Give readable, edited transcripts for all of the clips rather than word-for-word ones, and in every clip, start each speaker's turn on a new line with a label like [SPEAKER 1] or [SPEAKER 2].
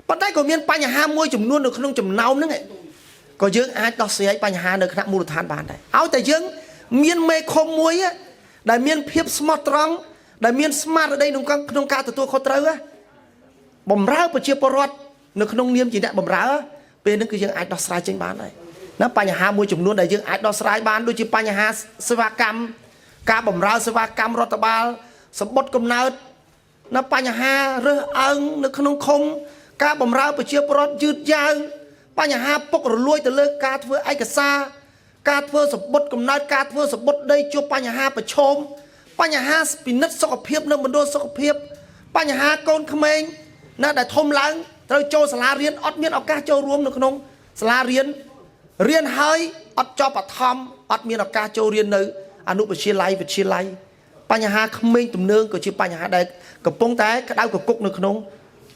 [SPEAKER 1] ប៉ុន្តែក៏មានបញ្ហាមួយចំនួននៅក្នុងចំណោមហ្នឹងឯងក៏យើងអាចដោះស្រាយបញ្ហានៅថ្នាក់មូលដ្ឋានបានដែរឲ្យតែយើងមានមេឃុំមួយដែលមានភាពស្មោះត្រង់ដែលមានស្មារតីក្នុងការទទួលខុសត្រូវបំរើប្រជាពលរដ្ឋនៅក្នុងនាមជាអ្នកបំរើពេលហ្នឹងគឺយើងអាចដោះស្រាយចេញបានដែរណាបញ្ហាមួយចំនួនដែលយើងអាចដោះស្រាយបានដូចជាបញ្ហាសេវាកម្មការបំរើសេវាកម្មរដ្ឋបាលសម្បត្តិកំណើតណាបញ្ហារើសអើងនៅក្នុងឃុំការបំរើប្រជាពលរដ្ឋយឺតយ៉ាវបញ្ហាពុករលួយទៅលើការធ្វើឯកសារការធ្វើសម្បត្តិកំណើតការធ្វើសម្បត្តិដីជួបបញ្ហាប្រឈមបញ្ហាពិនិត្យសុខភាពនៅមណ្ឌលសុខភាពបញ្ហាកូនក្មេងណាដែលធំឡើងត្រូវចូលសាលារៀនអត់មានឱកាសចូលរួមនៅក្នុងសាលារៀនរៀនហើយអត់ចប់បឋមអត់មានឱកាសចូលរៀននៅអនុវិទ្យាល័យវិទ្យាល័យបញ្ហាក្មេងទំនើងក៏ជាបញ្ហាដែលកំពុងតែក្តៅកគុកនៅក្នុង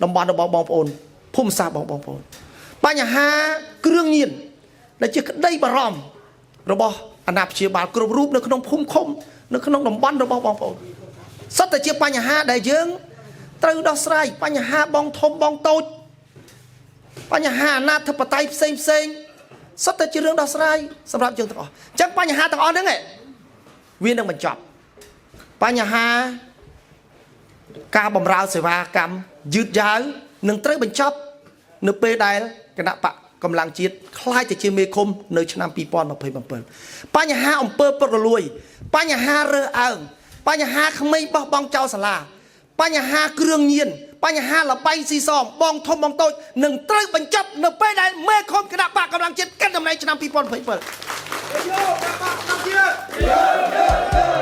[SPEAKER 1] តំបន់របស់បងប្អូនភូមិសាស្ត្របងប្អូនបញ្ហាគ្រឿងញៀនដែលជាក្តីបារម្ភរបស់អាណាព្យាបាលគ្រប់រូបនៅក្នុងភូមិឃុំនៅក្នុងតំបន់របស់បងប្អូនសុទ្ធតែជាបញ្ហាដែលយើងត្រូវដោះស្រាយបញ្ហាបងធំបងតូចបញ្ហាអាណាធិបតេយ្យផ្សេងផ្សេងសុទ្ធតែជារឿងដោះស្រាយសម្រាប់យើងទាំងអស់អញ្ចឹងបញ្ហាទាំងអស់ហ្នឹងឯងវានឹងបញ្ចប់បញ្ហាការបំរើសេវាកម្មយឺតយ៉ាវនឹងត្រូវបញ្ចប់នៅពេលដែលគណៈបកកម្លាំងជាតិក្លាយទៅជាមេឃុំនៅឆ្នាំ2027បញ្ហាអំពើពុករលួយបញ្ហារើសអើងបញ្ហាក្មេងបោះបង់ចោលសាលាបញ្ហាគ្រឿងញៀនបញ្ហាលបែងស៊ីសមបងធំបងតូចនឹងត្រូវបញ្ចប់នៅពេលដែលមេឃុំគណៈបកកម្លាំងជាតិកាន់តំណែងឆ្នាំ2027
[SPEAKER 2] យោគណៈបកកម្លាំងជាតិ